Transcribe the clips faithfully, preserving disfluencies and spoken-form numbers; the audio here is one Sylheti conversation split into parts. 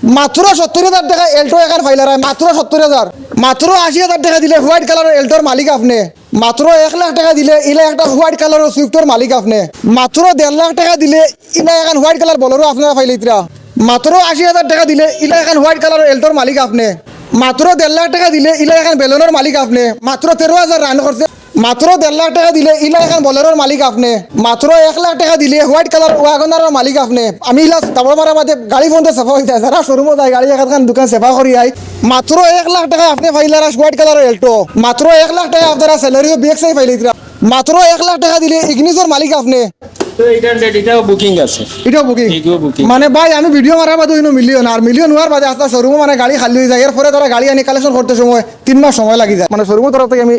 মাত্র সত্তর হাজার টেকা Alto এখান পাইলারা, মাত্র সত্তর হাজার। মাত্র আশি হাজার টেকা দিলে হোয়াইট কালারর Alto-র মালিক আপনে। মাত্র এক লাখ টেকা দিলে ইলা একটা হোয়াইট কালারর সুইফটর মালিক আপনে। মাত্র দেড় লাখ টেকা দিলে ইলা এখান হোয়াইট কালার Bolero আপনারা পাইলিতরা। মাত্র আশি হাজার টেকা দিলে ইলা এখান হোয়াইট কালারর Alto-র মালিক আপনে। মাত্র দেড় লাখ টেকা দিলে ইলা এখান বেলনর মালিক আপনে। মাত্র তেরো হাজার রান করছে। মাত্র দেড় লাখ টেকা দিলে ইলা এখান Bolero-র মালিক আপনে। মাত্র এক লাখ টেকা দিলে হোয়াইট কালার WagonR-র মালিক আপনে। আমি ইলা তাবড় মারা বাদে গাড়ি ফোন তো সাফা হয়ে যায়, যারা শোরুমও যায় গাড়ি এখান দোকান সাফা করি আই। মাত্র এক লাখ টেকা আপনে পাইলারা হোয়াইট কালারর Alto। মাত্র এক লাখ টেকা আপনারা স্যালারিও বিএক্সআই পাইলিতরা। মাত্র এক লাখ টেকা দিলে Ignis-র মালিক আপনে। তো এটা রেডি, এটাও বুকিং আছে। এটাও বুকিং? এগুলো বুকিং। মানে ভাই, আমি ভিডিও মারার বাদে হইনো মিলিয়ন, আর মিলিয়ন হওয়ার বাদে আস্তা শোরুমও মানে গাড়ি খালি হয়ে যায়। এরপরে তারা গাড়ি আনি কালেকশন করতে সময় তিন মাস সময় লাগি যায়। মানে শোরুমের তরফ থেকে আমি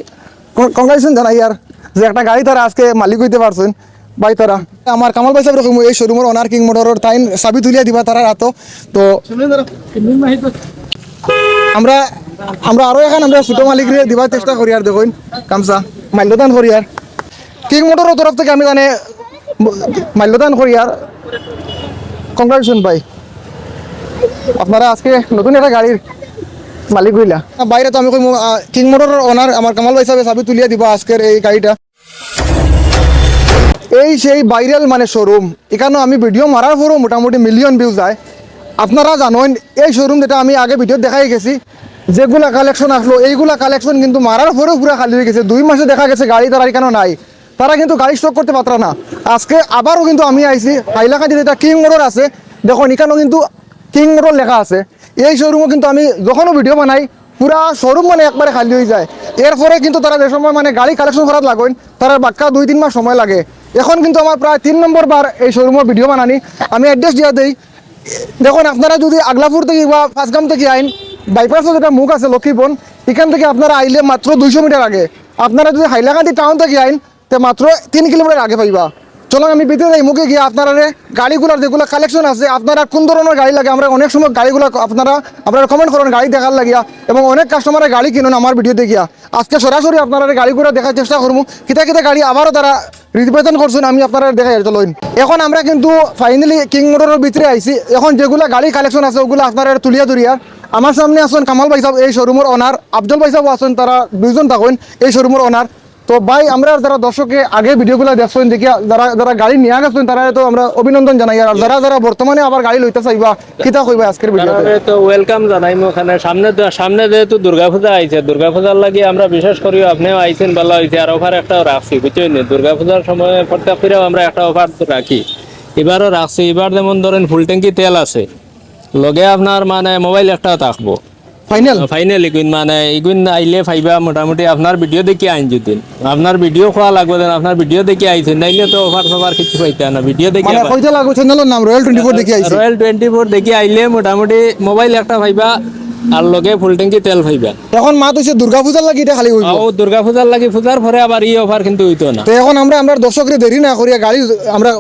কংগ্রাচুলেশন জানাই আর যে একটা গাড়ি তারা আজকে মালিক হইতে পারছেন ভাই তারা। আমার কামাল ভাই সাহেব রকম এই শোরুমের ওনার কিং মোটরর তাইন চাবি তুলিয়া দিবা তারা রাতো। তো আমরা আমরা আরো এখন আমরা ছোট মালিকরে দিবার চেষ্টা করি আর দেখুন কামসা মাল্যদান করি আর কিং মোটরর তরফ থেকে আমি জানে মাল্যদান করি আর কংগ্রাচুলেশন ভাই, আপনারা আজকে নতুন একটা গাড়ির মালিক হইলা। বাইরে তো আমি কইমু, আহ, কিং মোটরর ওনার আমার কামাল ভাই সাহেব চাবি তুলিয়া দিবা আজকের এই গাড়িটা। এই সেই ভাইরাল মানে শোরুম, এখানে আমি ভিডিও মারার পরও মোটামুটি মিলিয়ন ভিউ যায়। আপনারা জানেন এই শোরুম যেটা আমি আগে ভিডিও দেখাই গেছি, যেগুলা কালেকশন আসলো এইগুলা কালেকশন কিন্তু মারার পরেও পুরা খালি হয়ে গেছে। দুই মাসে দেখা গেছে গাড়ি তারা এখানে নাই, তারা কিন্তু গাড়ি স্টক করতে পারতারা না। আজকে আবারও কিন্তু আমি আইছি হাইলাকান্দি যেটা কিং মোটর আছে, দেখুন এখানেও কিন্তু কিং মোটর লেখা আছে। এই শোরুমও কিন্তু আমি যখনও ভিডিও বানাই পুরা শোরুম মানে একবারে খালি হয়ে যায়। এরপরে কিন্তু তারা যে সময় মানে গাড়ি কালেকশন করাত লাগইন, তারা বাক্কা দুই তিন মাস সময় লাগে। এখন কিন্তু আমার প্রায় তিন নম্বর বার এই শোরুমর ভিডিও বানানি। আমি অ্যাড্রেস দিয়া দেই, দেখুন আপনারা যদি আগলাপুর থেকে বা পাঁচগ্রাম থেকে আইন, বাইপাসও যেটা মুখ আছে লক্ষ্মীবন, এখান থেকে আপনারা আইলে মাত্র দুইশো মিটার আগে। আপনারা যদি হাইলাকান্দি টাউন থেকে আইন, তে মাত্র তিন কিলোমিটার আগে পাইবা। চলুন আমি ভিতরে যাই, মুখে গিয়া আপনারারে গাড়িগুলার যেগুলা কালেকশন আছে, আপনারা কোন ধরনের গাড়ি লাগে, আমরা অনেক সময় গাড়িগুলা আপনারা আপনারা কমেন্ট করেন গাড়ি দেখার লাগিয়া, এবং অনেক কাস্টমারে গাড়ি কিনুন আমার ভিডিও দেখিয়া। আজকে সরাসরি আপনারারে গাড়িগুলা দেখার চেষ্টা করমু, কিতা কিতা গাড়ি আবারও তারা রিপ্রেজেন্ট করছইন, আমি আপনারারে দেখাই চলুন। এখন আমরা কিন্তু ফাইনালি কিং মোটরর ভিতরে আইছি। এখন যেগুলা গাড়ি কালেকশন আছে ওগুলা আপনারারে তুলিয়া ধরিয়ার। আমার সামনে আছেন কামাল ভাই সাহেব, এই শোরুমর ওনার, আফজল ভাই সাহেব আছেন, তারা দুইজন থাকইন এই শোরুমর ওনার। তো ভাই, আমরা যারা দর্শকে আগে ভিডিওগুলা দেখছইন, দেখিয়া যারা যারা গাড়ি নিয়া গেছইন, তারা তো আমরা অভিনন্দন জানাই। আর যারা যারা বর্তমানে আবার গাড়ি লইতা চাইবা, কিতা কইবা আজকের ভিডিওতে? তারারে তো ওয়েলকাম জানাইমু। ওখানে সামনে তো, সামনে যেহেতু দুর্গাপূজা আইছে, দুর্গাপূজার লাগি আমরা বিশেষ করি আপনেও আইছেন, ভালা অইছে। আর অফার একটাও রাখছি, বুঝছইন নি? দুর্গাপূজার সময় প্রত্যেক ফিরেও আমরা একটা অফার রাখি, এবারও রাখছি। এবার যেমন ধরেন ফুল ট্যাঙ্কি তেল আছে, লগে আপনার মানে মোবাইল একটাও থাকবো। ফাইনাল? ফাইনাল ইগুইন মানে ইগুইন আইলে পাইবা মোটামুটি আপনার ভিডিও দেখি আইন যদি। আপনার ভিডিও খোয়া লাগবো যেন, আপনার ভিডিও দেখি আইছেন, নাইলে তো অফার সফার কিছু পাইতা না। ভিডিও দেখি মানে আবার কইতে লাগবো চ্যানেলর নাম রয়্যাল টোয়েন্টি ফোর দেখি আইছি। রয়্যাল টোয়েন্টি ফোর দেখি আইলে মোটামুটি মোবাইল একটা পাইবা আর লগে ফুল ট্যাঙ্কি তেল পাইবা। এখন মাত অইছে দুর্গাপূজার লাগি ইটা খালি অইবো। ও দুর্গাপূজার লাগি, পূজার পরে আবার ই অফার কিন্তু অইতো না। তো এখন আমরা, আমরা দর্শকরে দেরি না করিয়া গাড়ি আমরা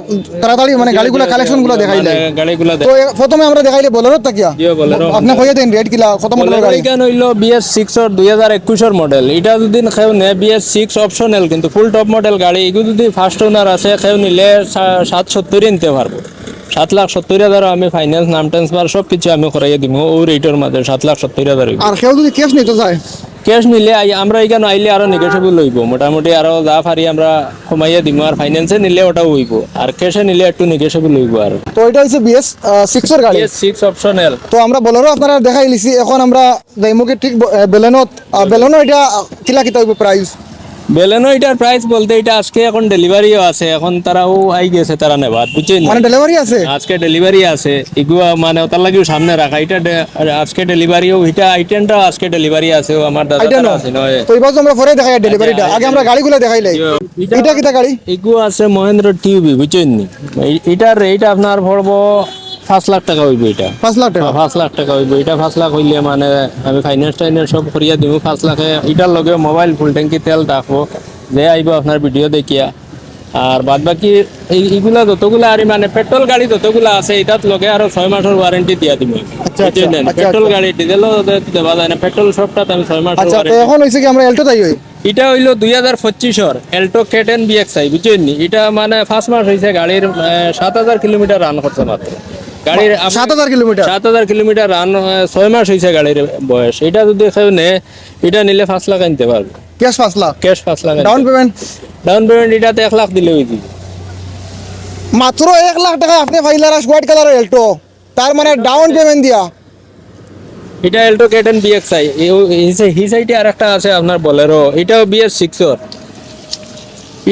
তাড়াতাড়ি মানে গাড়িগুলা কালেকশন গুলা দেখাইলাই। মানে গাড়িগুলা তো এ-, প্রথমে আমরা দেখাইলে বোলেরো থাকিয়া। জি, বোলেরো। আপনি কইয়া দেন রেট কিলা, কত মডেলের বোলেরো গাড়ি? ইখান অইলো বিএস সিক্স অর দুই হাজার একুশর মডেল। ইটা যদি কেউ নেয় বিএস সিক্স অপশনাল কিন্তু ফুল টপ মডেল গাড়ি। ইগু যদি ফার্স্ট ওনার আছে কেউ নিলে সা-, সাত সত্তর নিতে পারবো। সাত লাখ সত্তর হাজারও আমি ফাইন্যান্স, নাম ট্রান্সফার সব কিছু আমি করাইয়া দিমু। ও রেটর মাঝে সাত লাখ সত্তর হাজার অইবো। আর কেউ যদি ক্যাশ নিতে চায়? ক্যাশ নিলে আই-, আমরা ইখান আইলে আরো নেগোশিয়েবল অইবো, মোটামুটি আরো যা পারি আমরা কমাইয়া দিমু। আর ফাইন্যান্সে নিলে ওটাও অইবো, আর ক্যাশে নিলে একটু নেগোশিয়েবল অইবো আরো। তো এটা হইছে বিএস, আহ, সিক্স এর গাড়ি। BS six optional. তো আমরা বোলেরো আপনারা দেখাই লিছি, এখন আমরা যাইমু কি ঠিক ব-, আহ, বেলেনোত। আহ, বেলেনো এটা, আহ, কিলা কিতা অইবো প্রাইস? বেলেনো এটার প্রাইস বলতে এটা আজকে এখন ডেলিভারিও আছে, এখন তারাও আই গেছে তারা নেবার, বুঝছইন নি? মানে ডেলিভারি আছে? আজকে ডেলিভারি আছে, ইগুয়া মানে ওটার লাগিও সামনে রাখা। এটা ডে-, আজকে ডেলিভারিও, এটা আইটেনটা আজকে ডেলিভারি আছে, ও আমার দাদা আইটেন তারা আছে, নয়। তো এই বাজু আমরা পরে দেখাই ডেলিভারিটা, আচ্ছা, আগে আমরা গাড়িগুলা দেখাইলাই। ইয়ে, এটা কিতা গাড়ি? ইগু আছে মহেন্দ্র টিউবি, বুঝছইন নি? এই, এটার রেট আপনার পড়বো পাঁচ লাখ টাকা অইবো এটা। পাঁচ লাখ টাকা? হ্যাঁ, পাঁচ লাখ টাকা অইবো। এটা পাঁচ লাখ অইলে মানে আমি ফাইন্যান্স টাইন্যান্স সব করিয়া দিমু পাঁচ লাখে। এটার লগে মোবাইল ফুল ট্যাঙ্কি তেল থাকবো, যে আইবো আপনার ভিডিও দেখিয়া। আর বাদ বাকি এই, ইগুলা যতগুলা আর মানে পেট্রোল গাড়ি যতগুলা আছে, এটার লগে আরো ছয় মাসর ওয়ারেন্টি দিয়া দিমু। আচ্ছা, আচ্ছা, বুঝছইন নি? আচ্ছা, পেট্রোল আচ্ছা। গাড়ি, ডিজেলও দে-, দেওয়া যায় না, পেট্রোল সবটা আমি ছয় মাসর আচ্ছা, তো ওয়ারেন্টি। এখন হইছে কি আমরা অ্যালটো তাই হই? এটা অইলো দুই হাজার পঁচিশর অ্যালটো কে টেন বিএক্সআই, বুঝছইন নি? এটা মানে পাঁচ মাস অইছে গাড়ির, আহ, সাত হাজার কিলোমিটার রান করছে মাত্র। গাড়ির আপ- সাত হাজার কিলোমিটার। সাত হাজার কিলোমিটার রান, ছয় মাস হইছে গাড়ির বয়স। এটা যদি কেউ নেয়, এটা নিলে পাঁচ লাখ আনতে পারবে। ক্যাশ পাঁচ লাখ? ক্যাশ পাঁচ লাখ আনতে ডাউন পারবে। পেমেন্ট? ডাউন পেমেন্ট এটাতে এক লাখ দিলে হয়ে যাবে। মাত্র এক লাখ টাকা আপনি পাইলার হোয়াইট কালারের এল্টো, তার মানে ডাউন পেমেন্ট দিয়া। এটা এল্টো কে টেন বিএক্সআই। এই সাইডে আর একটা আছে আপনার বলেরো, এটাও বিএস সিক্স ওর।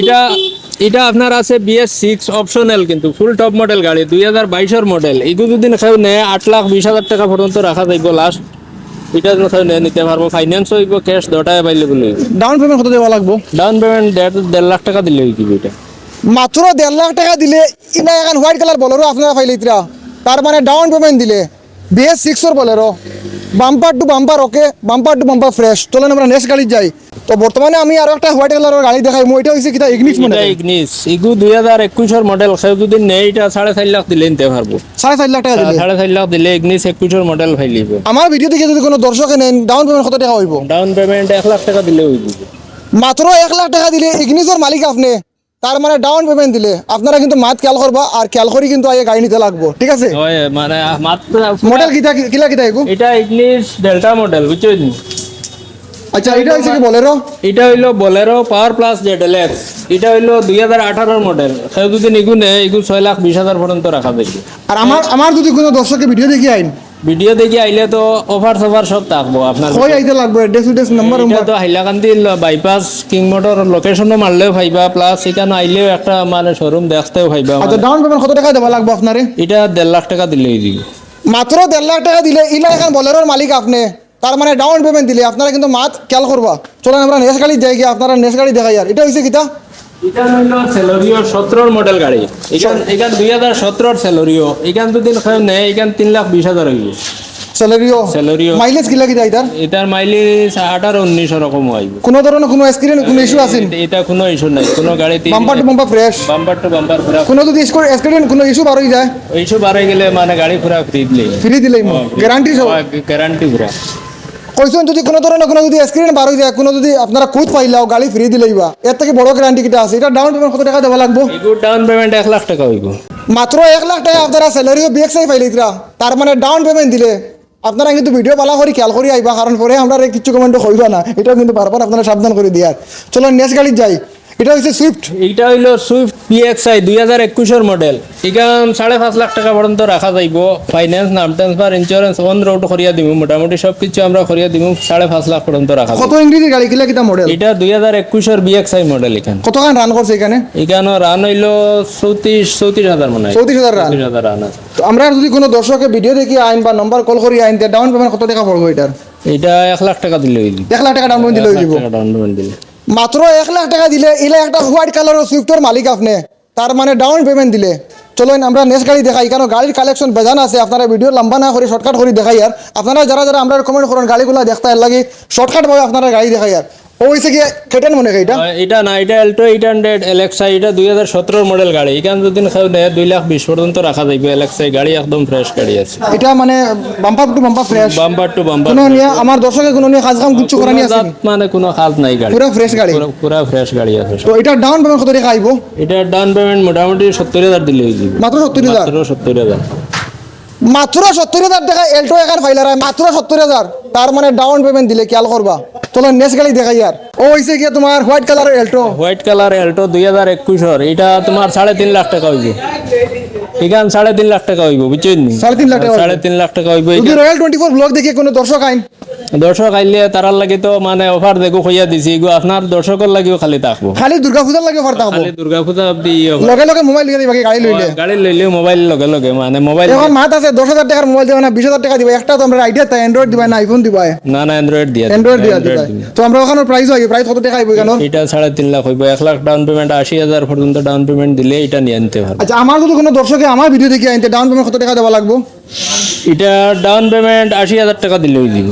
এটা এটা আপনার আছে বিএস সিক্স অপশনাল, কিন্তু ফুল টপ মডেল গাড়ি, দুই হাজার বাইশের মডেল। এগু যদি কেউ নেয়, আট লাখ বিশ হাজার টাকা পর্যন্ত রাখা যাইব লাস্ট। এটা যদি কেউ নেয়, নিতে পারবো, ফাইন্যান্স হইব, ক্যাশ দুটাই অ্যাভেলেবল হইব। ডাউন পেমেন্ট কত দেওয়া লাগবো? ডাউন পেমেন্ট দেড় দেড় লাখ টাকা দিলে হইব এটা। মাত্র দেড় লাখ টাকা দিলে ইলা এখন হোয়াইট কালার বলেরো আপনারা পাইলিতরা, তার মানে ডাউন পেমেন্ট দিলে BS six or Bolero, bumper to bumper okay, bumper to bumper fresh. চলেন আমরা নেক্সট গাড়ি যাই। তো বর্তমানে আমি আরো একটা হোয়াইট কালারের গাড়ি দেখাইমু, এটা হইছে কিতা ইগনিস মনে এটা হয়। ইগনিস, ইগু দুই হাজার একুশের মডেল, কেউ যদি নেয় এটা সাড়ে চার লাখ দিলে নিতে পারবো। সাড়ে চার লাখ টাকা দিলে? সাড়ে চার লাখ দিলে ইগনিস একুশের মডেল পাইলিব। আমার ভিডিও দেখে যদি কোনো দর্শকে নেন, ডাউন পেমেন্ট কত টাকা হইব? ডাউন পেমেন্ট এক লাখ টাকা দিলে হইব। মাত্র এক লাখ টাকা দিলে ইগনিসের মালিক আপনি, তার মানে ডাউন পেমেন্ট দিলে আপনারা কিন্তু মাত খেয়াল করবা, আর খেয়াল করি কিন্তু আগে গাড়ি নিতে লাগবো, ঠিক আছে? হয়, মানে, মাত মডেল কিতা, কিলা কিতা এগু? এটা ইগনিস ডেল্টা মডেল, বুঝছেন? আচ্ছা, এটা হইছে কি বলেরো? এটা হইলো Bolero power plus Z L X. এটা হইলো দুই হাজার আঠারোর মডেল। কেউ যদি নিগু নেয়, এগু ছয় লাখ বিশ হাজার পর্যন্ত রাখা যাইবে। আর আমার আমার যদি কোনো দর্শকে ভিডিও দেখি আইন, ভিডিও দেখি আইলে তো অফার সফার সব থাকবো আপনার। কই আইতে লাগবো? অ্যাড্রেস উড্রেস নাম্বার এটা উম্বার? তো হাইলাকান্দি ল-, বাইপাস কিং মোটর লোকেশনও মারলেও পাইবা, প্লাস এখানে আইলেও একটা মানে শোরুম দেখতেও পাইবা। আচ্ছা, মানে ডাউন পেমেন্ট কত টাকা দেওয়া লাগবো আপনারে? এটা দেড় লাখ টাকা দিলে হয়ে যাবে। মাত্র দেড় লাখ টাকা দিলে ইলা এখন বলেরোর মালিক আপনি, তার মানে ডাউন পেমেন্ট দিলে আপনারা কিন্তু মাত খেয়াল করবা। চলেন আমরা নেক্সট গাড়ি যাই গিয়া, আপনারা নেক্সট গাড়ি দেখাই। আর এটা হইছে কিতা? এটা হইলো সেলেরিও সতেরোর মডেল গাড়ি। এখান এখান দুই হাজার সতেরোর সেলেরিও। এখান যদি কেউ নেয়, এখান তিন লাখ বিশ হাজার হইবে। সেলেরিও? সেলেরিও। মাইলেজ কিলা কিতা এটার? এটার মাইলেজ আঠারো উনিশ ওরকম হইবে। কোনো ধরনের কোনো অ্যাক্সিডেন্ট, কোনো ইস্যু আছে? এটা, এটা কোনো ইস্যু নাই। কোনো গাড়িতে bumper to bumper fresh? Bumper to bumper fresh. কোনো যদি স্কো-, অ্যাক্সিডেন্ট, কোনো ইস্যু বার হয়ে যায়? ইস্যু বার হয়ে গেলে মানে গাড়ি পুরা ফ্রি দিলে। ফ্রি দিলেই মো? হ্যাঁ, গ্যারান্টি সব? হ্যাঁ, গ্যারান্টি পুরা। কইছেন যদি কোনো ধরনের কোনো যদি অ্যাক্সিডেন্ট বার হয়ে যায়, কোনো যদি আপনারা খুঁত পাইলাও, গাড়ি ফিরিয়ে দিলেই বা। এর থেকে বড় গ্যারান্টি কিতা আছে? এটা ডাউন পেমেন্ট কত টাকা দেওয়া লাগবো? এগুর ডাউন পেমেন্ট এক লাখ টাকা হইব। মাত্র এক লাখ টাকা আপনারা সেলেরিও বিএক্সআই পাইলিতরা, তার মানে ডাউন পেমেন্ট দিলে আপনারা কিন্তু ভিডিও ভালা করি খেয়াল করি আইবা, কারণ পরে আমরারে কিছু কমেন্টও কইবা না। এটাও কিন্তু বারবার আপনারা সাবধান করি দিয়ার। চলো নেক্সট গাড়ি যাই। এটা হইছে সুইফট। এটা হইলো সুইফট বিএক্সআই দুই হাজার একুশের মডেল। এখান সাড়ে পাঁচ লাখ টাকা পর্যন্ত রাখা যাইব। ফাইন্যান্স, নাম ট্রান্সফার, ইন্স্যুরেন্স, অন রোড করিয়া দিমু, মোটামুটি সব কিছু আমরা করিয়া দিমু সাড়ে পাঁচ লাখ পর্যন্ত রাখা কত যাইব। ইংরেজি গাড়ি, কিলা কিতা মডেল? এটা দুই হাজার একুশের বিএক্সআই মডেল। এখান কতখান রান করছে এখানে? এখানো রান হইলো চৌত্রিশ, চৌত্রিশ হাজার মনে হয়। চৌত্রিশ হাজার রান। চৌত্রিশ হাজার রান আছে। তো আমরা যদি কোনো দর্শকে ভিডিও দেখি আইন বা নম্বর কল করি আইন, তে ডাউন পেমেন্ট কত টাকা পড়বো এটার? এটা এক লাখ টাকা দিলে হয়ে যাবে। এক লাখ টাকা ডাউন পেমেন্ট দিলে হয়ে যাবে। এক লাখ টাকা ডাউন পেমেন্ট দিলে। মাত্র এক লাখ টাকা দিলে ইলা একটা হোয়াইট কালারের সুইফটের মালিক আপনি, তার মানে ডাউন পেমেন্ট দিলে। চলেন আমরা নেক্সট গাড়ি দেখাই, কারণ গাড়ির কালেকশন বেজান আছে। আপনারা ভিডিও লম্বা না করি শর্টকাট করি দেখাই। আর আপনারা যারা যারা আমরা কমেন্ট করেন গাড়িগুলা দেখতে, এর লাগি শর্টকাট ভাবে আপনারা গাড়ি দেখাই। আর ও হইছে কি কে টেন মনে হয় এটা? আহ, এটা না, এটা অ্যাল্টো এইট হান্ড্রেড এলএক্সআই, এটা দুই হাজার সতেরোর মডেল গাড়ি। এখান যদি কেউ নেয় দুই লাখ বিশ পর্যন্ত রাখা যাইবে। এলএক্সআই গাড়ি একদম ফ্রেশ গাড়ি আছে। এটা মানে bumper to bumper fresh? Bumper to bumper কোনো ফ্রেশ। নিয়ে আমার দর্শকে কোনো নিয়ে কাজ কাম কিচ্ছু কোনো করানি আছে জাত নি? মানে কোনো কাজ নাই গাড়ি। পুরা ফ্রেশ গাড়ি? পুরা, পুরা ফ্রেশ গাড়ি আছে সব। তো এটা ডাউন পেমেন্ট কত টাকা আইবো? এটা ডাউন পেমেন্ট মোটামুটি সত্তর হাজার দিলে হয়ে যাবে। মাত্র সত্তর হাজার? মাত্র সত্তর হাজার। মাত্র সত্তর হাজার টাকা অ্যাল্টো এখান ফাইলার হয়, মাত্র সত্তর হাজার। তার মানে ডাউন পেমেন্ট দিলে খেয়াল করবা। চলো নেক্সট গাড়ি দেখাই। আর ও হইছে গিয়া তোমার white colour Alto. White colour Alto দুই হাজার একুশের, এটা তোমার সাড়ে তিন লাখ টাকা হইব। এখান সাড়ে তিন লাখ টাকা হইব, বুঝছেন নি? সাড়ে তিন লাখ টাকা হইব। সাড়ে তিন লাখ টাকা হইব। যদি এখান রয়্যাল টোয়েন্টি ফোর ব্লগ দেখে কোনো দর্শক আইন, দর্শক আইলে তারার লাগি তো মানে অফার দেখো কইয়া দিছি, এগু আপনার দর্শকর লাগিও খালি থাকবো। খালি দুর্গা পূজার লাগি অফার থাকবো। খালি দুর্গা পূজা অবধি ইয়ে অফার। লগে লগে মোবাইল লইয়া দিবা কি গাড়ি লইলে? গাড়ি লইলে মোবাইল লগে লগে, মানে মোবাইল এখন লইলে। মাত আছে দশ হাজার টাকার মোবাইল দিবা না বিশ হাজার টাকা দিবা, একটা তো আমরা আইডিয়া তাই অ্যান্ড্রয়েড দিবা না আইফোন দিবা? না, না, অ্যান্ড্রয়েড দিয়া। অ্যান্ড্রয়েড দিয়া অ্যান্ড্রয়েড দিবা। দিয়া। তো আমরা ওখানে প্রাইস হইব, প্রাইস কত টাকা হইব এখানে? এটা সাড়ে তিন লাখ হইব, এক লাখ ডাউন পেমেন্ট, আশি হাজার পর্যন্ত ডাউন পেমেন্ট দিলে এটা নিয়ে আনতে পারবো। আচ্ছা, আমার যদি কোনো দর্শকে আমার ভিডিও দেখে আনতে ডাউন পেমেন্ট কত টাকা দেওয়া লাগবো? এটা ডাউন পেমেন্ট আশি হাজার টাকা দিলে হয়ে দিব।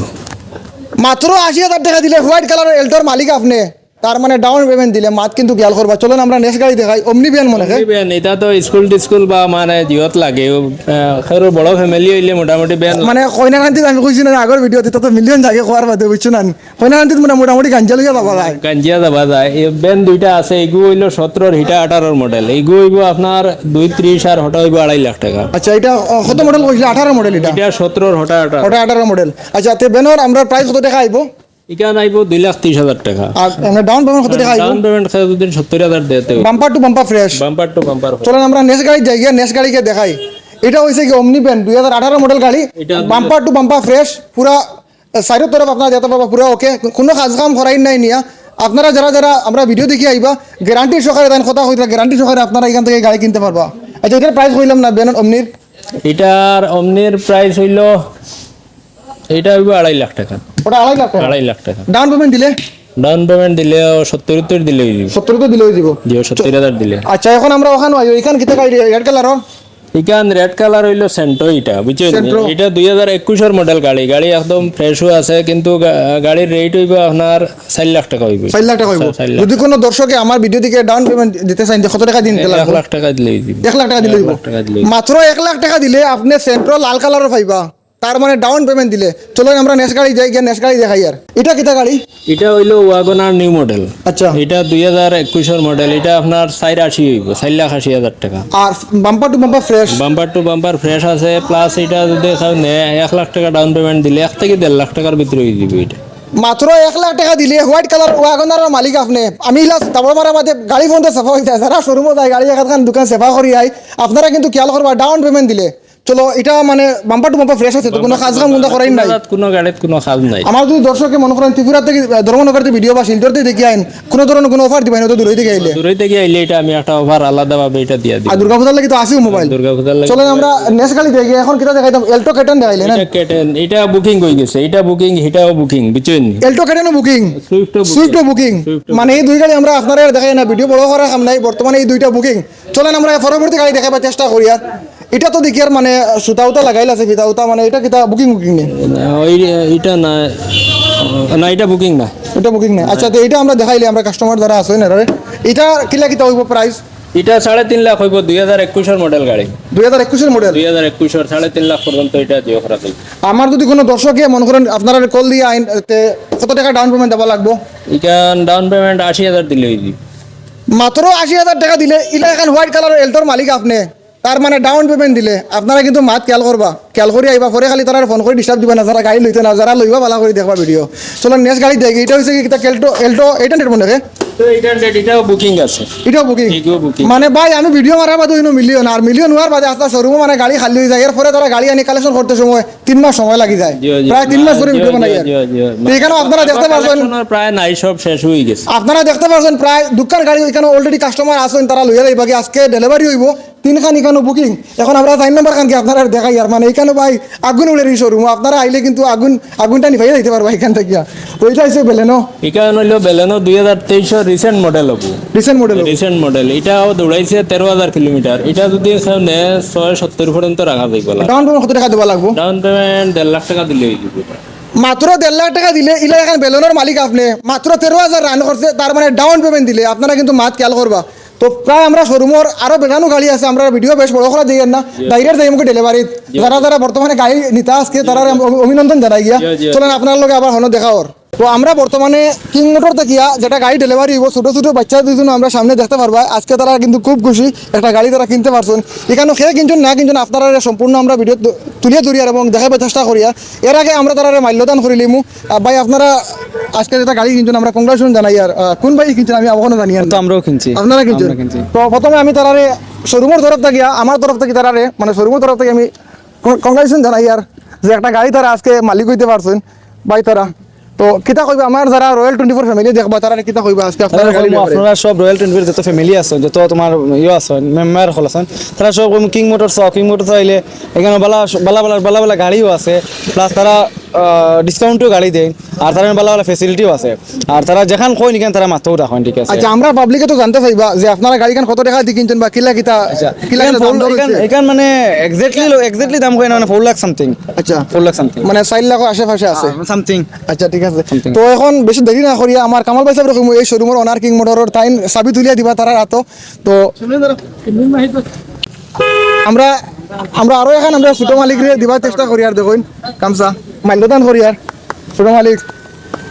মাত্র আশি হাজার টাকা দিলে হোয়াইট কালারের অ্যাল্টোর মালিক আপনি। তার মানে ডাউন পেমেন্ট দিলে, মাত কিন্তু খেয়াল করবা। চলেন আমরা নেক্সট গাড়ি দেখাই, অমনি ভ্যান মনে হয়। অমনি ভ্যান, ইটা তো স্কুল টিস্কুল বা মানে জিওত লাগে, ও, আহ, কারো বড় ফ্যামিলি অইলে মোটামুটি ভ্যান। মানে কইনা কান্দিত আমি কইছি না আগর ভিডিওত, ইতা তো মিলিয়ন জাগে কওয়ার বাদে, বুঝছো না? কইনা কান্দিত মোটা-, মোটামুটি গাঞ্জা লইয়া যাবা যায়। গাঞ্জিয়া যাবা যায়। এই ভ্যান দুইটা আছে, এগু অইলো সতেরোর, হিটা আঠারোর মডেল। এগু অইবো আপনার দুই ত্রিশ আর হটা অইবো আড়াই লাখ টাকা। আচ্ছা, ইটা, আহ, কত মডেল কইছিলে? আঠারো মডেল ইটা? ইটা সতেরোর হটা আঠারো। হটা আঠারো মডেল। আচ্ছা, তে ভ্যানর আমরা প্রাইস কত টাকা আইবো? ইখান আইবো দুই লাখ ত্রিশ হাজার টাকা। আর এমনি ডাউন পেমেন্ট কত টাকা আইবো? ডাউন পেমেন্ট কেউ যদি সত্তর হাজার দেয়, তে bumper to bumper fresh. Bumper to bumper. চলেন আমরা নেক্সট গাড়ি যাই গিয়া, নেক্সট গাড়িকে দেখাই। ইটা অইছে কি অমনি ভ্যান, দুই হাজার আঠারো মডেল গাড়ি, এটা দুই হাজার। বাম্পার টু বাম্পার ফ্রেশ, পুরা, আহ, চাইরো তরফ আপনারা দেখতে পারবা পুরা ওকে, কোনো কাজ কাম করাই নাই নিয়া। আপনারা যারা যারা আমরা ভিডিও দেখি আইবা, গ্যারান্টি সহকারে তাইন কথা কইতরা, গ্যারান্টি সহকারে আপনারা ইখান থাকি গাড়ি কিনতে পারবা। আচ্ছা, ইটার প্রাইস কইলাম না ভ্যান অমনির? ইটার অমনির প্রাইস অইলো, ইটা অইবো আড়াই লাখ টাকা। ওটা আড়াই লাখ টাকা? আড়াই লাখ টাকা। ডাউন পেমেন্ট দিলে? ডাউন পেমেন্ট দিলে ও সত্তর উত্তর দিলে অই যাইবো। সত্তর তো দিলে অই যাইবো। জি, ও সত্তর হাজার দিলে। আচ্ছা, এখন আমরা ওখানে আই, ওইখান কিতা গাড়ি রেড কালার? ইখান রেড কালার অইলো সেন্ট্রো ইটা, বুঝছো নি? সেন্ট্রো। ইটা দুই হাজার একুশর মডেল গাড়ি, গাড়ি একদম ফ্রেশও আছে, কিন্তু গা-, গাড়ির রেট অইবো আপনার চাইর লাখ টাকা অইবো। চাইর লাখ টাকা অইবো। চাইর লাখ। যদি কোনো দর্শকে আমার ভিডিও দেখি ডাউন পেমেন্ট দিতে চাইন, যে কত টাকা দিন এক লাগবো? লাখ টাকা দিলে অই যাইবো। এক লাখ টাকা দিলে এক অইবো? লাখ টাকা দিলে অই যাইবো। মাত্র এক লাখ টাকা দিলে আপনি সেন্ট্রো লাল কালারও পাইবা। তার মানে ডাউন পেমেন্ট দিলে। চলেন আমরা নেক্সট গাড়ি যাই, গিয়া নেক্সট গাড়ি দেখাই আর। ইটা কিতা গাড়ি? ইটা অইলো ওয়াগনার নিউ মডেল। আচ্ছা। ইটা দুই হাজার একুশর মডেল, ইটা আপনার চাইর আশি অইবো, চাইর লাখ আশি হাজার টাকা। আর bumper to bumper fresh? Bumper to bumper fresh আছে, প্লাস ইটা যদি কেউ নেয়, এক লাখ টাকা ডাউন পেমেন্ট দিলে এক থাকি দেড় লাখ টাকার ভিতরে অই যাইবো ইটা। মাত্র এক লাখ টাকা দিলে হোয়াইট কালার ওয়াগনারর মালিক আপনি। আমি ইলা দাবড় মারা মাঝে গাড়ি পর্যন্ত সাফা অই যায়, যারা শোরুমও যায়, গাড়ি এখান দোকান সাফা করি আই, আপনারা কিন্তু খেয়াল করবা ডাউন পেমেন্ট দিলে। চলো, ইটা মানে বাম্পার টু বাম্পার ফ্রেশ আছে, তো কোনো কাজ কাম কুন্তা করাই নাই। কোনো গাড়িত কোনো কাজ নাই। আমার যদি দর্শকে মনে করেন ত্রিপুরা থাকি, আহ, ধর্মনগর থাকি ভিডিও বা শিলচর থাকি দেখি আইন, কোনো ধরনের কোনো অফার দিবা না তো দূরই থাকি আইলে? দূরই থাকি আইলে ইটা আমি একটা অফার আলাদাভাবে ইটা দিয়া দিই। আর দুর্গাপূজার লাগি তো আছেও মোবাইল। দুর্গাপূজার লাগি চলেন আমরা নেক্সট গাড়ি দেখি, এখন কিতা দেখাইতাম? এলটো কে টেন দেখাইলে না? ইটা কে টেন, ইটা বুকিং অই গেছে, ইটা বুকিং, ইটাও বুকিং, বুঝছইন নি? এলটো কে টেনও বুকিং, সুইফটও বুকিং। সুইফটও বুকিং। সুইফটও মানে এই দুই গাড়ি আমরা আপনারারে দেখাই না, ভিডিও বড় করার কাম নাই, বর্তমানে এই দুইটা বুকিং। চলেন আমরা পরবর্তী গাড়ি দেখাইবার চেষ্টা করি। আর ইটা তো দেখি আর মানে সুতা উতা লাগাইল আছে, ফিতা উতা, মানে ইটা কিতা বুকিং, বুকিং নি? না, ওই, ইটা না, না, ইটা বুকিং না। ইটা বুকিং না। আচ্ছা, তো ইটা আমরা দেখাইলে আমরা কাস্টমার যারা আছে না রে, ইটা কিলা কিতা অইবো প্রাইস? ইটা সাড়ে তিন লাখ অইবো, দুই হাজার একুশর মডেল গাড়ি। দুই হাজার একুশর মডেল? দুই হাজার একুশর, সাড়ে তিন লাখ পর্যন্ত ইটা দিও খরচ অইবো। আমার যদি কোনো দর্শকে মনে করেন আপনারারে কল দিয়া আইন, তে কত টাকা ডাউন পেমেন্ট দেওয়া লাগবো? ইখান ডাউন পেমেন্ট আশি হাজার দিলে অই যাইবো। মাত্র আশি হাজার টাকা দিলে ইলা এখান হোয়াইট কালার এলটোর মালিক আপনি। তার মানে ডাউন পেমেন্ট দিলে আপনারা কিন্তু মাত খেয়াল করবা, খেয়াল করি আইবা, পরে খালি তারারে ফোন করি ডিস্টার্ব দিবা না, যারা গাড়ি লইতে না, যারা লইবা ভালা করি দেখবা ভিডিও। চলো নেক্সট গাড়ি দেখি, ইটা অইছে কি কিতা? এলটো, এলটো এইট হান্ড্রেড মনে হয়। তো এইট হান্ড্রেড, ইটাও বুকিং আছে। ইটাও বুকিং? ইটাও বুকিং। মানে ভাই, আমি ভিডিও মারার বাদে অইনো মিলিয়ন, আর মিলিয়ন অওয়ার বাদে আস্তা শোরুমও মানে গাড়ি খালি অই যায়, এরপরে তারা গাড়ি আনি কালেকশন করতে সময় তিন মাস সময় লাগি যায়। জি, জি, প্রায় তিন মাস পরে জি, ভিডিও জি, বানাই আর। জি, জি। তো এখানে আপনারা দেখতে পারছেন, কালেকশনর প্রায় নাই, সব শেষ অই গেছে। আপনারা দেখতে পারছেন প্রায় দোকান গাড়ি এখানে already কাস্টমার আছেন, তারা লইয়া যাইবা কি আজকে ডেলিভারি অইবো। তিনখান ইখানো বুকিং। এখন আমরা চাইর নম্বর খান কি আপনারারে দেখাই আর, মানে ইখানো ভাই আগুন উড়ের ই শোরুম, আপনারা আইলে কিন্তু আগুন, আগুনটা নিভাইয়া যাইতে পারবা ইখান থাকিয়া। তো ইটা অইছে বেলেনো। ইখান অইলো বেলেনো দুই হাজার তেইশর রিসেন্ট মডেল অইবো। রিসেন্ট মডেল অইবো। Recent model. ইটাও দৌড়াইছে তেরো হাজার কিলোমিটার। ইটা যদি কেউ নেয়, ছয় সত্তর পর্যন্ত রাখা যাইবো। ডাউন পেমেন্ট কত টাকা দেওয়া লাগবো? ডাউন পেমেন্ট দেড় লাখ টাকা দিলে অই যাইবো। মাত্র দেড় লাখ টাকা দিলে ইলা এখান বেলেনোর মালিক আপনি, মাত্র তেরো হাজার রান করছে, তার মানে ডাউন পেমেন্ট দিলে আপনারা কিন্তু মাত খেয়াল করবা। তো প্রায় আমরা শোরুমর আরো বেজানো গাড়ি আছে, আমরা ভিডিও বেশ বড় করা যাইয়ার না, জি। ডাইরেক্ট যাইমু গি ডেলিভারিত। জি। যারা যারা বর্তমানে গাড়ি নিতা আজকে, তারারে অভি-, অভিনন্দন জানাই গিয়া। জি, জি। চলেন আপনার লগে আবার হনো দেখা অর। তো আমরা বর্তমানে কিং মোটর থাকিয়া যেটা গাড়ি ডেলিভারি অইবো, ছোট ছোট বাচ্চা দুইজন আমরা সামনে দেখতে পারবা, আজকে তারা কিন্তু খুব খুশি, একটা গাড়ি তারা কিনতে পারছইন। ইখানো কে কিনছইন না কিনছইন আপনারারে সম্পূর্ণ আমরা ভিডিও তু-, তুলিয়া ধরিয়ার এবং দেখাইবার চেষ্টা করিয়ার। এর আগে আমরা তারারে মাল্যদান করিলিমু। আহ, ভাই, আপনারা আজকে যেটা গাড়ি কিনছইন, আমরা কংগ্রাচুলেশন জানাইয়ার। আহ, কোন ভাই কিনছইন আমি অখনো জানিয়ার না। তো আমরাও কিনছি। আপনারা কিনছইন? আমরা কিনছি। তো প্রথমে আমি তারারে শোরুমর তরফ থাকিয়া, আমার তরফ থাকি তারারে, মানে শোরুমর তরফ থাকি আমি কং-, কংগ্রাচুলেশন জানাইয়ার যে একটা গাড়ি তারা আজকে মালিক অইতে পারছইন ভাই তারা। তো কিতা কইবা, আমার যারা রয়্যাল টোয়েন্টি ফোর ফ্যামিলি দেখবা, তারারে কিতা কইবা আজকে আপনারা আরে গাড়ি কইমু, ব্যাপারে? আপনারা সব রয়্যাল টোয়েন্টি ফোর যত ফ্যামিলি আছইন, যত তোমার ইয়ে আছইন, মেম্বার অকল আছইন, তারা সব কইমু কিং মোটরস আও, কিং মোটরস আইলে এখানো বালা, বালা, বালা, বালা, বালা গাড়িও আছে, প্লাস তারা ডিসকাউন্টও গাড়ি দেয়, আর তারার ভালা ভালা ফেসিলিটিও আছে। আর তারা যেখান কইন ইখান তারা মাথাও রাখইন, ঠিক আছে? আচ্ছা, আমরা পাবলিকে তো জানতে চাইবা যে আপনারা গাড়িখান কত টেকা দি কিনছইন বা কিলা কিতা, আচ্ছা, কিলা কিতা দাম দর এখান হইছে? এখান মানে এক্স্যাক্টলি এক্স্যাক্টলি দাম কই না, মানে ফোর লাখ সামথিং। আচ্ছা, ফোর লাখ সামথিং। মানে চাইর লাখ আশে পাশে আছে। সামথিং। আচ্ছা, ঠিক আছে। Something. তো এখন বেশি দেরি না করিয়া আমার কামাল ভাই সাহেব রকম এই শোরুমর ওনার কিং মোটরর তাইন চাবি তুলিয়া দিবা তারার আতো। তো আমরা আমরা আরো এখন আমরা ছোট মালিকরে দিবার চেষ্টা করিয়ার, দেখইন কামসা মাল্যদান করিয়ার ছোট মালিক।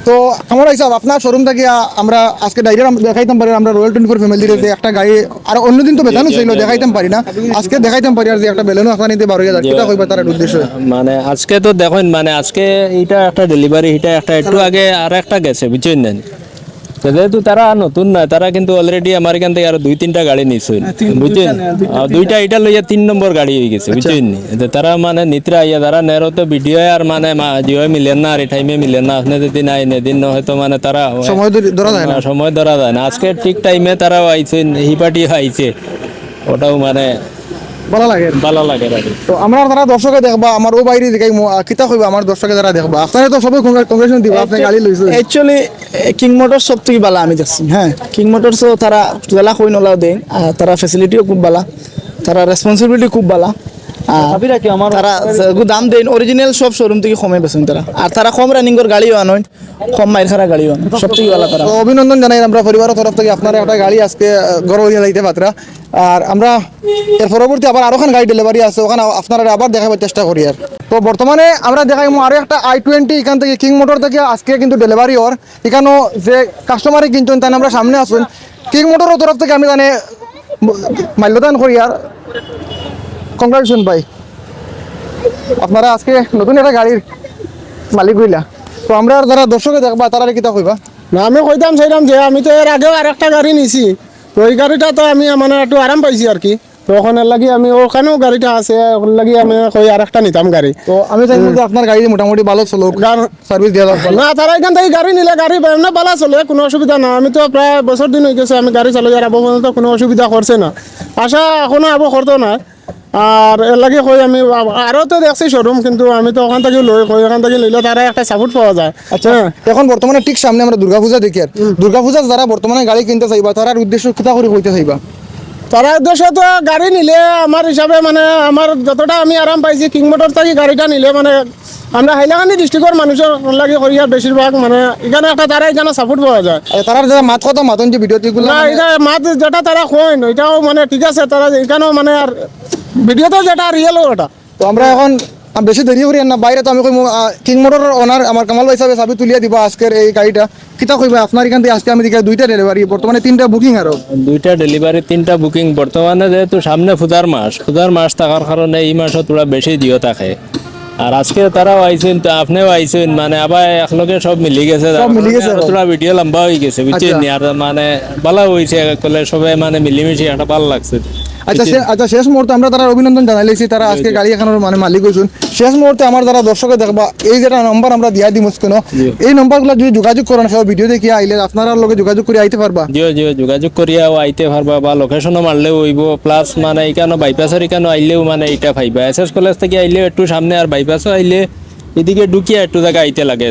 তো কামাল ভাই সাহেব, আপনার শোরুম থাকি আ-, আমরা আজকে ডাইরেক্ট দেখাইতাম পারি আমরা রয়্যাল টোয়েন্টি ফোর ফ্যামিলির যে একটা গাড়ি, আর অন্যদিন তো বেচানো ছিল, দেখাইতাম পারি না, আজকে দেখাইতাম পারি আর যে একটা বেলেনো আপনার নিতে বারো হাজার, কিতা কইবা তারার উদ্দেশ্যে? মানে আজকে তো দেখইন, মানে আজকে ইটা একটা ডেলিভারি, ইটা একটা একটু আগে আর একটা গেছে, বুঝছইন না? তো যেহেতু তারা নতুন নায়, তারা কিন্তু অলরেডি আমার এখান থাকি আরো দুই তিনটা গাড়ি নিছইন, বুঝছইন? আর দুইটা ইটা লইয়া তিন নম্বর গাড়ি অই গেছে, বুঝছইন নি? তো তারা মানে নিত্রা আইয়া তারা নেরো তো ভিডিও আর মানে মা-, জিও মিলে না, আর টাইমে মিলে না, আপনি যদি নাই নেদিন না হয়তো মানে তারা সময় ধরে- ধরা যায় না। সময় ধরা যায় না। আজকে ঠিক টাইমে তারাও আইছইন, হিপাটিও আইছে, ওটাও মানে ভালা লাগে। ভালা লাগে আর কি। তো আমরা যারা দর্শকে দেখবা, আমার ও বাইরে দিকে মো-, আ, কিতা কইবা আমার দর্শকে যারা দেখবা, আপনারা তো সবাই কংগ্রেচুলেশন দিবা, আপনি গাড়ি লইছেন। অ্যাকচুয়ালি কিং মোটর সব থাকি ভালা আমি দেখছি। হ্যাঁ, কিং মোটরসও তারা যেলা কইন ওলাও দেইন, আর তারা ফেসিলিটিও খুব ভালা, তারা রেসপন্সিবিলিটি খুব ভালা। আর তারা যেগু দাম দেইন অরিজিনাল সব শোরুম থাকি কমে বেচইন তারা, আর তারা কম রানিংর গাড়িও আনইন, কম মাইর খারা গাড়িও আনইন, সব থাকি ভালা তারা। তো অভিনন্দন জানাই আমরা পরিবারের তরফ থাকি, আপনারা একটা গাড়ি আজকে আহ, ঘরো অইয়া যাইতে পাররা। আর আমরা এর পরবর্তী আবার আরো খান গাড়ি ডেলিভারি আছে, ওখানে আপনারা আবার দেখাবার চেষ্টা করিয়ার। তো বর্তমানে আমরা দেখাইমু আরো একটা আই টোয়েন্টি, এখান থাকি কিং মোটর থাকি আজকে কিন্তু ডেলিভারি অর। এখানো যে কাস্টমারে কিনছইন তাইন আমরা সামনে আছইন, কিং মোটরর তরফ থাকি আমি তানে মাল্যদান করিয়ার। কংগ্রেচুলেশন ভাই, আপনারা আজকে নতুন একটা গাড়ির মালিক অইলা। তো আমরা যারা দর্শকে দেখবা তারারে কিতা কইবা? না, আমি কইতাম চাইরাম যে আমি তো এর আগেও আর একটা গাড়ি নিছি, তো ওই গাড়িটা তো আমি মানে একটু আরাম পাইছি আর কি। তো ওখানে লাগি আমি ওখানেও গাড়িটা আছে, ওখানে লাগি আমি কই আর একটা নিতাম গাড়ি। তো আমি চাইমু যে আপনার গাড়ি মোটামুটি ভালা চলউক, সার্ভিস দিয়া যাউক ভালা। না, তারা এখান থাকি গাড়ি নিলে গাড়ি এমনে ভালা চলে, কোনো অসুবিধা না। আমি তো প্রায় বছর দিন অই গেছে আমি গাড়ি চালাই, আর আবু পর্যন্ত কোনো অসুবিধা করছে না, আশা এখনো আবু করতো না। আর এর লাগি কই আমি আ-, আরো তো দেখছি শোরুম, কিন্তু আমি তো ওখান থাকি লই, কই ওখান থাকি লইলে তারা একটা সাপোর্ট পাওয়া যায়। আচ্ছা, এখন বর্তমানে ঠিক সামনে আমরা দুর্গাপূজা দেখিয়ার, দুর্গাপূজা যারা বর্তমানে গাড়ি কিনতে চাইবা তারার উদ্দেশ্য কিতা করি কইতে চাইবা? তারা উদ্দেশ্য তো গাড়ি নিলে আমার হিসাবে মানে আমার যতটা আমি আরাম পাইছি কিং মোটর থাকি গাড়িটা নিলে মানে আমরা হাইলাকান্দি ডিস্ট্রিক্টর মানুষর লাগি করিয়ার বেশিরভাগ মানে এখানে একটা তারা এখানে সাপোর্ট পাওয়া যায়। এ, তারার যারা মাত কথা মাতন যে ভিডিওতে এগুলো না, মানে এটা মাত যেটা তারা কইন এটাও মানে ঠিক আছে, তারা এখানেও মানে আর ভিডিওতে যেটা রিয়েল ওটা। তো আমরা এখন আ, বেশি দেরি করিয়ার না, বাইরে তো আমি কইমু, আ, কিং মোটরর ওনার আমার কামাল ভাই সাহেব চাবি তুলিয়া দিবা আজকের এই গাড়িটা। কিতা কইবা আপনার এখান থাকি আজকে আমি দেখি দুইটা ডেলিভারি, বর্তমানে তিনটা বুকিং আরো। দুইটা ডেলিভারি, তিনটা বুকিং। বর্তমানে যেহেতু সামনে পূজার মাস, পূজার মাস থাকার কারণে এই মাসো থুড়া বেশি জিও থাকে। আর আজকে তারাও আইছইন, তো আপনেও আইছইন, মানে আবার একলগে সব মিলি গেছে। সব মিলি গেছে আর এখন। থুড়া ভিডিও লম্বা অই গেছে, বুঝছইন আচ্ছা। নি? আর মানে ভালা অইছে, কইলে সবে মানে মিলিমিশি একটা ভালা লাগছে। আচ্ছা, শে-, আচ্ছা, শেষ মুহূর্তে আমরা তারার অভিনন্দন জানাইলাইছি, তারা আজকে গাড়ি এখানোর মানে মালিক অইছইন। শেষ মুহূর্তে আমার যারা দর্শকে দেখবা, এই যেটা নম্বর আমরা দিয়া দিমু স্ক্রিনো, এই নম্বরগুলো যদি যোগাযোগ করেন, কেউ ভিডিও দেখিয়া আইলে আপনারার লগে যোগাযোগ করি আইতে পারবা। জিও, জিও, যোগাযোগ করিয়াও আইতে পারবা বা লোকেশনও মারলেও অইবো, প্লাস মানে ইখানো বাইপাসর ইখানো আইলেও মানে ইটা পাইবা। এসএস কলেজ থাকি আইলেও একটু সামনে, আর বাইপাসও আইলে এদিকে ঢুকিয়া একটু জাগা আইতে লাগে।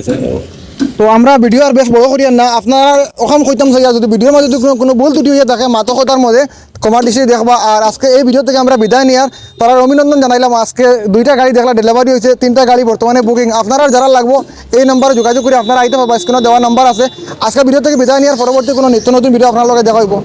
তো আমরা ভিডিও আর বেশ বড় করিয়ার না, আপনারা ওখান কইতাম চাইয়া যদি ভিডিওর মাঝে যদি কোনো, কোনো ভুল ত্রুটি অইয়া থাকে মাতো কথার মাঝে ক্ষমার দৃষ্টিতে দেখবা। আর আজকে এই ভিডিও থাকি আমরা বিদায় নিয়ার, তারার অভিনন্দন জানাইলাম। আজকে দুইটা গাড়ি দেখলা ডেলিভারি অইছে, তিনটা গাড়ি বর্তমানে বুকিং। আপনারার যারা লাগবো এই নম্বরে যোগাযোগ করি আপনারা আইতে পারবা, স্ক্রিনো দেওয়া নম্বর আছে। আজকে ভিডিও থাকি বিদায় নিয়ার, পরবর্তী কোনো নিত্য নতুন ভিডিও আপনারার লগে দেখা অইবো।